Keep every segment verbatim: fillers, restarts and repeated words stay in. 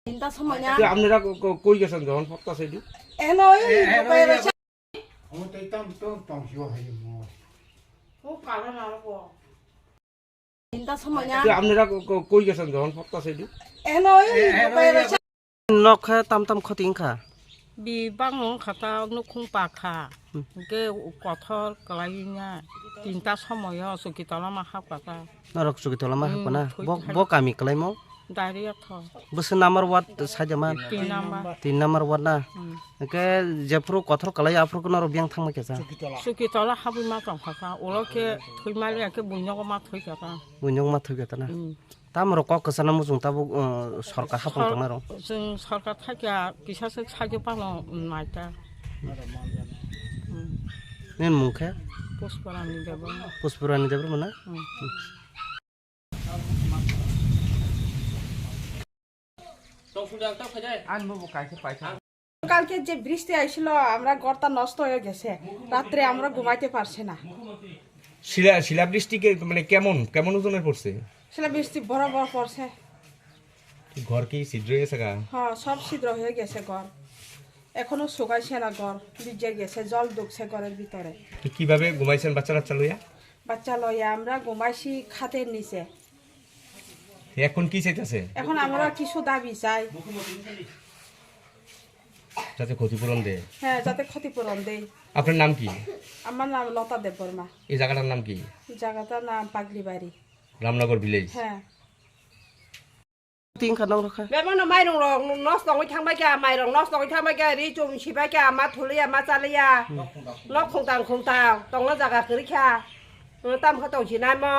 Tinta somoi na. Te apnara ko-, ko-, koi geson johon hopta saidi? Eno oi, bai rasa. Omo tei tam to tong siwa hai mo. O kala na ro. Tinta somoi na. Te apnara ko-, ko-, koi geson johon hopta saidi? Eno oi, bai rasa. Nok khe tam tam khoti wngkha. Bi bangno wngkha ta, nukhung pakha. Hmm. Hwnkhe kothor kwlaiya tinta somoio chukitolama hapkha ta. Norok chukitolama Hmm, hapkha na? Thwi Bo, thai. Bo kami kwlaimo? Dairiyatho. Bwswk number ward saida man? Tin number. Tin number ward na? Hmm. Hwnkhe jephuru kothor kwlai aphuru norok biyang thangma kesa? Chukitola habwi ma tongkha ta. Ulo khe thwimaliya khe buinogo ma thwikha ta. Buinogo ma thwikha ta na? Hmm. Tamoro kok kwchana muchung tabuk, uh, sorkar hapung Sor-, tongnai rok. Chwng sorkar thakya kisa se sakhe pano naita. Hmm. Nini mung khe? Puspurani Debbarma. Puspurani Debbarma na? Hmm. Ani bo kaisa paisa. কালকে যে বৃষ্টি আইছিল, আমরা ঘরটা নষ্ট হয়ে গেছে, রাত্রে আমরা ঘুমাইতে পারছি না। শিলা, শিলাবৃষ্টি কে-, মানে কেমন, কেমন ওজনের পড়ছে? শিলাবৃষ্টি বড় বড় পড়ছে। ঘর কি ছিদ্র হয়ে গেছে গা? হ্যাঁ, সব ছিদ্র হয়ে গেছে ঘর, এখনো শুকাইছে না ঘর, ভিজে গেছে, জল ঢুকছে ঘরের ভিতরে। তো কিভাবে ঘুমাইছেন বাচ্চা কাচ্চা লইয়া? বাচ্চা লইয়া আমরা ঘুমাইছি খাটের নিচে। এখন কি চাইতেছে? এখন আমরা কিছু দাবি চাই। যাতে ক্ষতিপূরণ দেয়। হ্যাঁ, যাতে ক্ষতিপূরণ দেয়। আপনার নাম কি? আমার নাম লতা দেববর্মা। এই জায়গাটার নাম কি? জায়গাটার নাম পাগলিবাড়ি। রামনগর ভিলেজ। হ্যাঁ। Tin kha nong rokha. Bebano mairung rok nos tongwi thangbai kha, mairung nos tongwi thangbai kha, ri chum sibai kha, ma thuliya, ma chaliya. Nok khungtang khungtang tongna jaga kwrwi kha. Tam kha tong sinai mo.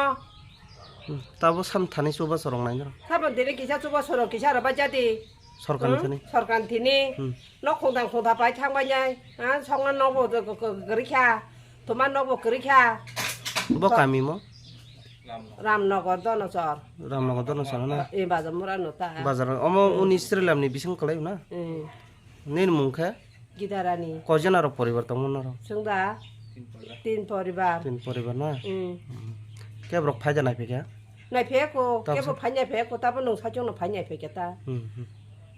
Hmm, tabo sam thani chuba sorong nai noro. Sabo dini kisa chuba sorong kisa rwbai jadi. Sorkar ni Hmm? thani. Sorkar ni thini. Hmm. Nok khungtang khungtha pai thangbai nai. Ha, songna nokbo kwrwi kha. Thuma nokbo kwrwi kha. Bo So- kami mo? Ramnagar Donosor. Ramnagar Donosor na? E bazar mura no ta. Bazar omo uni Srilam ni bising kwlai na? Hmm. Nini mung khe? Gidarani. Koijon aro poribar tongmo norok? Chwng da tin poribar. Tin poribar na? Hmm. Kebo rok phaida nai phikha? Nai pheko, Tamo kebo sa- phai nai pheko, tabo nung sachung no phai nai phekha ta. Hmm, hmm.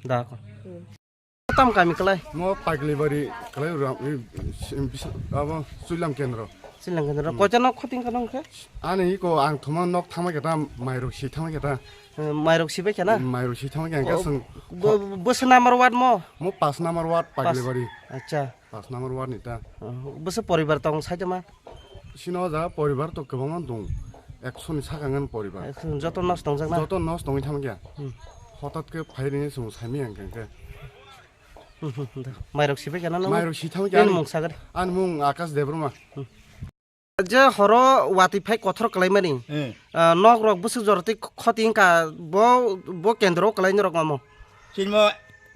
Da ko. Hmm. Tam kami kwlai? Mo Paglibari kwlai ura, i, i, bis-, abo Suilam Kendro. Suilam Kendro. Hmm. Koicha nok khoting kha nong khe? Ani iko ang thuma nok thangma khe ta, mairok si thangma khe ta. Eh, mairok si bai khe na? Mairok si thangma khe ang Oh, kasang bo-, bo-, bwswk number ward mo? Mo pas number ward Pas. Paglibari. Acha. Pas number ward ni ta. Oh, bwswk poribar tong sai ma? Sino ja poribar to kwbangma dong. Ekso ni saka ngan poribar. Ekso joto nos tong jak na? Joto nos tongwi thangma khe. Hmm. Hotat khe phai rini sung saimi ang khe. Mairok sibai khe na nang? Mairok si thangwi Nini ani mung sagari? Ani mung Akash Debbarma. Je horo watwi phai kothor kwlaimani. Eh. Ah, nok rok bwswk jorotwi khoti wngkha bo, bo kendro kwlaini rok omo. Chini mo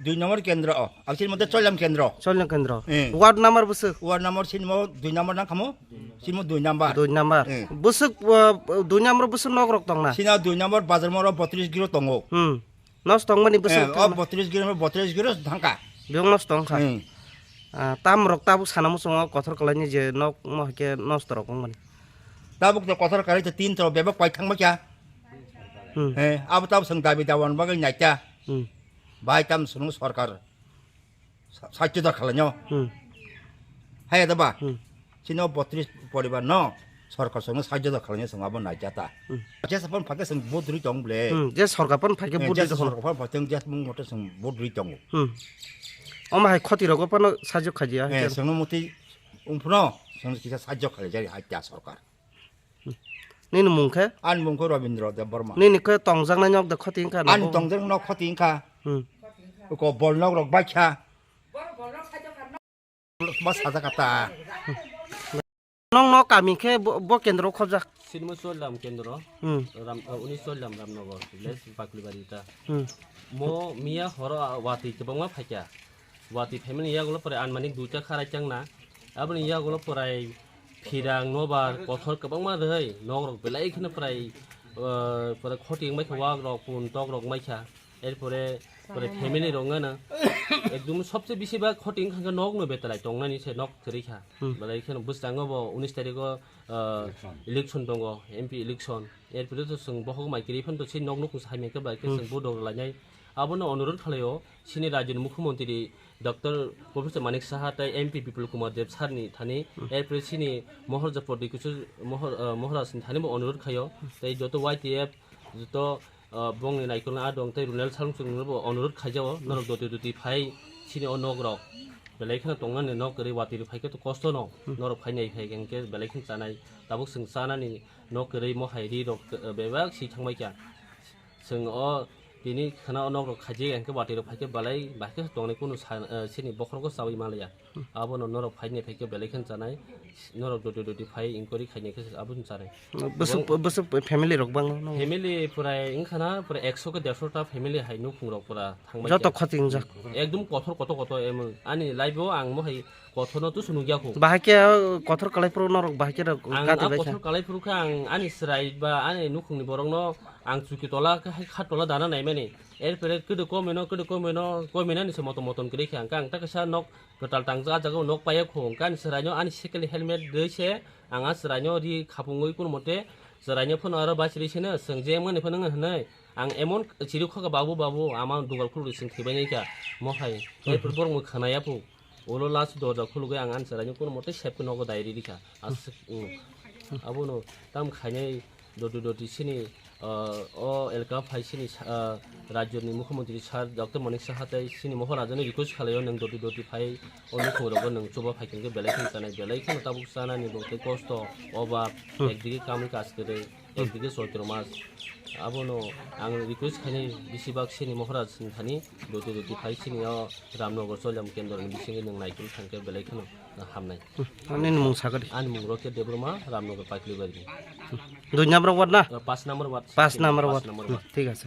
dui number kendro, o. Ang chini mo de Choilam kendro. Choilam kendro. Eh. Ward number bwswk? Ward number chini mo dui number nang khamo. Chini mo dui number. Dui number. Eh. Bwswk, ah, dui number bwswk nok rok tongna? Chini dui number bazar moro botris giro tongo. Hmm. Nos tongmani bwswk Eh, o thangma. Botris giro, botris giro thangka. Biyong nos tongkha. Hmm. Ah, tam rok tabuk sana muchungo kothor kwlaini je nok mo hai khe nosto rok wngmani. Tabuk je kothor kwlai te tin to bebak pai thangma kya. Hmm. Eh, abo tabuk sang dabi dawan bagwi naikya. Hmm. Bai tam sunu sorkar. Sa-, sahajyo da khlainw. Hmm. Haya da ba? Hmm. Chini o botris poribar no sorkar songno sahajyo da khlainw song abo naikya ta. Hmm. Jesa pon phakhe song vote rwi tong ble. Hmm. Je sorkar pon phakhe Eh, vote rwi jesa tong. Sorkar pon phakhe jesa mung mote song vote rwi tongo. Hmm. Omo hai khoti rogo pano sahajyo khajiya. Eh, songno moti ungphno song kisa sahajyo khlaijari hai ta sorkar. Nini mung khe? Ani mung khe Robindra Debbarma. Nini khe tongjaknai nok de khoti wngkha na Ani bo? Tongjak nok khoti wngkha. Hmm. Ko bol nok rok baikha. Ba sajak kata. Nong no kami khe bo, bo kendro khobjak? Sinmo Choilam kendro. Hmm. Ram, uh, uni Choilam Ramnagar, village Paklibari ta. Hmm. Mo miya horo, ah, watwi kwbangma phaikha. Watwi phaimani yagulo pore anmani duita kharai changna. Aboni yagulo porai phirang nobar kothor kwbangma rwhai nokrok belai kheno porai, ah, porai khoti wngmai kha wakrok pun tokrok wngmai kha. Erpore, pore family rok wngna. Ekdom sobse bisi ba khoti wngkha khe nok no betalai tongnani se nok kwrwi kha. Hmm. Belai kheno bwskango bo unis tarikh o, ah, election. Election tongo, M P election. Erpore to chwng bohok mai kwrwi phano to se nok nukhung sai mai khe bai khe Hmm. chwng vote rok lainai. Abono onurodh khlaio chini rajyoni mukhyamantri Doctor Professor Manik Saha tei M P Bipul Kumar Deb sir ni thani, Hmm. erpore chini Maharaja Pradyut Kishore Mahar-, ah, Maharaj ni thani bo onurodh khaio. Tei joto Y T F, joto ah, bongni naikolno adong tei Runel Salmsong no bo onurodh khaijao, norok doti doti phai chini o nok rok belai kheno tongnani nok kwrwi watwi rok phai khe to kosto no, Hmm. norok phai nai phai hwnkhe belai kheno chanai, tabuk chwng chanani nok kwrwi mohai ri rok, eh, bebak si thangbai kha. Chwng o tini khana o nok rok khaijak hwnkhe watwi rok phai khe belai bahai khe tongnai kunu sa-, eh, chini bokhorok o chawi manliya. Abono norok phai nai phai khe belai kheno chanai, norok doti doti phai inquiry khainai khe abono chanai. Bwswk, bwswk family rok bang no? Family pura wngkha na, pura ekso ke derso ta family hai nukhung rok pura thangbai Joto kha. Khoti wngjak. Ekdom kothor koto koto emon. Ani life o ang mohai kothor no tusu nukya kho. Bahai khe kothor kalai phuru norok bahai khe rok Ang gati a bai kha. Kothor kalai phuru khe ang ani chwrai ba ani nukhung ni borok no ang chuki tola khe hai kha tola dana naimani. Erpore kwdw komino, kwdw komino, kominani se motom motom kwrwi khe ang khe ang ta kaisa nok kwtal tangjak, ah jaga o nok paiya kho, hwnkhe ani chwraino ani cycle ni helmet rwi se, ang ah chwraino ri khapungwi kunu mote chwraino phano aro bachiri sino, chwng je mani phano wngwi hwnwi, ang emon chiri kho kha, "Babu, babu, ama dugal khulugwi chwng thwibainai kha, mohai." Erpore borok mui khwnaya phu, ulo last dorja khulugwi ang ani chwraino kunu mote sep khe nogo dai riri kha. Aswk, mm. Abono tam khainai doti doti sini, ah, o elka phai sini sa-, ah, rajyoni mukhyamantri sir Doctor Manik Saha tei sini Maharaja ni request khlaio, nwng doti doti phai o nukhung rogo nwng chuba phai khe belai kheno chanai, belai kheno tabuk chanani bo tei kosto, obab, Hmm. ekdige kamwi kaj kwrwi, Hmm. ekdige choitro mas. Abono ang request khainai bisi bak sini Maharaj ni thani doti doti phai sini o Ramnagar Choilam Kendra ni bisingo nwng naikolwi thang khe belai kheno hamnai. Hmm. Ani mung sakadi. Ani mung Rocket Debbarma, Ramnagar Paikhlibari. Dui number ward na? Uh, pas number ward. Pas number ward. Pas number ward. Hmm, thik ase.